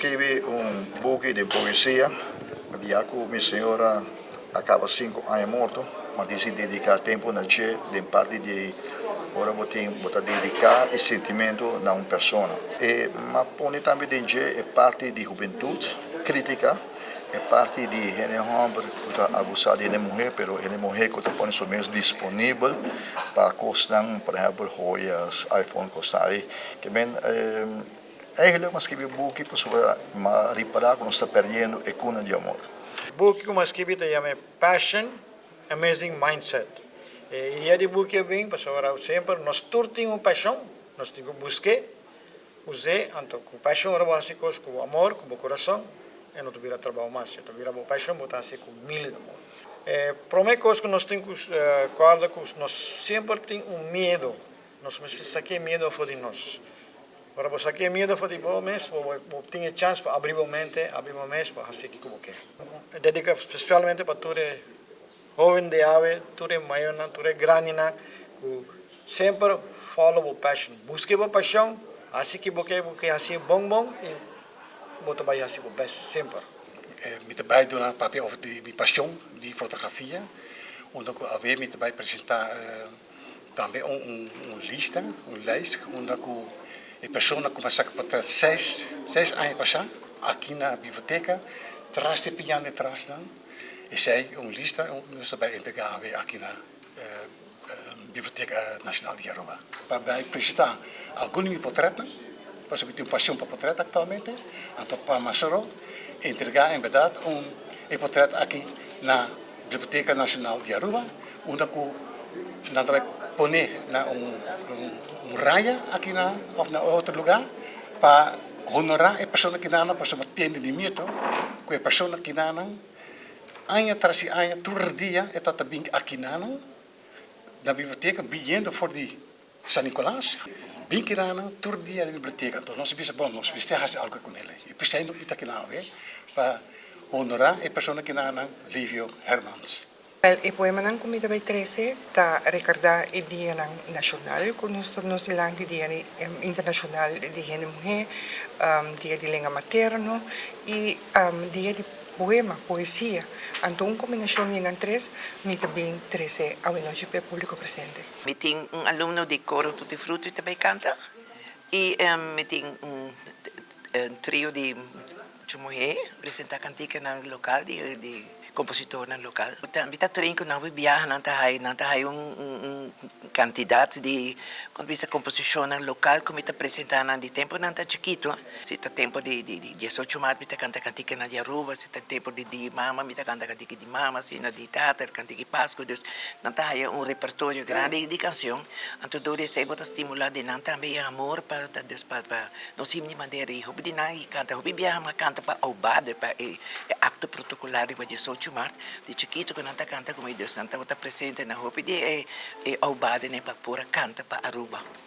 Skibi un buki di poesia, dia ku mi señora a kaba 5 aña morto, m'a disidí dediká tempu na dje, den parti di ora bo tin bo ta dediká e sentimentu na un persona. I m'a pone tambe den dje e parti di hubentut, krítika, e parti di hende hòmber ku ta abusá di hende muhé, pero hende muhé ku ta pone su mes disponibel pa kosnan, por ehèmpel, joyas, iPhone, kosnan ei. Ke men eigenlijk m'a skibi buki pasobra m'a ripará ku nos ta pèrdiendo e kuna di amor. Buki ku m'a skibi ta yama Passion, Amazing Mindset. E idea di buki a bin, pasobra semper nos tur tin un pashon, nos tin ku buska, usa, anto ku pashon ora bo hasi kos ku amor, ku bo kurason, e no ta bira trabou mas, ta bira bo pashon, bo ta hasi ku mil amor. Promé kos ku nos tin ku kòrda ku nos semper tin un miedu, nos mester saka e miedu for di nos. Ora bo saka e miedu for di bo mes, bo tin e chèns pa habri bo mente, habri bo mes pa hasi kiko bo ke. Dediká spesialmente pa tur hóben di awe, tur mayornan, tur grandinan, ku semper follow bo passion. Buska bo pashon, hasi kiko bo ke hasi bon bon i bo ta bai hasi bo best semper. Mi ta bai duna papia over di mi pashon di fotografia. Unda ku awe mi ta bai presentá tambe un lista, un lijst, unda ku e persona ku m'a saka portrèt 6 aña pasá, aki na biblioteka, tras di piano tras dan, esei un lista, nos ta bai entregá aki na Biblioteka Nashonal di Aruba. Pa bai presentá algun di mi portrètnan, pasobra mi tin un pashon pa portrèt aktualmente, anto pa masoro entregá en berdat un e portrèt aki na Biblioteka Nashonal di Aruba, unda ku nan ta bai pone na un raya aki na òf na otro lugá pa honorá e persona kinan, pasobra tende di mieto ku e persona kinan aña tras di aña, tur dia e ta bin akinan na biblioteka biniendo for di San Nicolas, bin kinan tur dia na biblioteka. Anto nos bisa, bon, nos mester hasi algu kuné. I p'esei nos ta akinan pa honorá e persona kinan, Livio Hermans. Wel, e poemanan ku mi ta bai trese ta rekordá e dianan nashonal ku nos nos dilanti, dia internashonal di hende muhé, dia di lenga materno i dia di poema, poesia. Anto un kombinashon di nan tres mi ta bin trese awenochi pa e públiko presente. Mi tin un alumno di koro Tutti Frutti tambe kanta i mi tin un trio di muhé presentá kantikanan lokal di kompositornan lokal. Tambe ta train ku nan biaha, nan ta haya un kantidat di kon bisa komposishonnan lokal ku mi ta presentá nan di tempu nan ta chikitu. Si ta tempu di 18 mart, mi ta kanta kantikanan di Aruba, si ta tempu di mama, mi ta kanta kantika di mama, si na di tata, kantika di Pasku, dus nan ta haya un repertorio grandi di kanshon. Anto dor di esei bo ta stimulá di nan tambe amor pa dus pa nos himno di bandera i hopi di nan i kanta hopi biaha m'a kanta pa aubade, pa e akto protokolar riba 18 mart di chikitu ku nan ta kanta ku mi, dus nan tabata presente na hopi di e aubade pa por a kanta pa Aruba.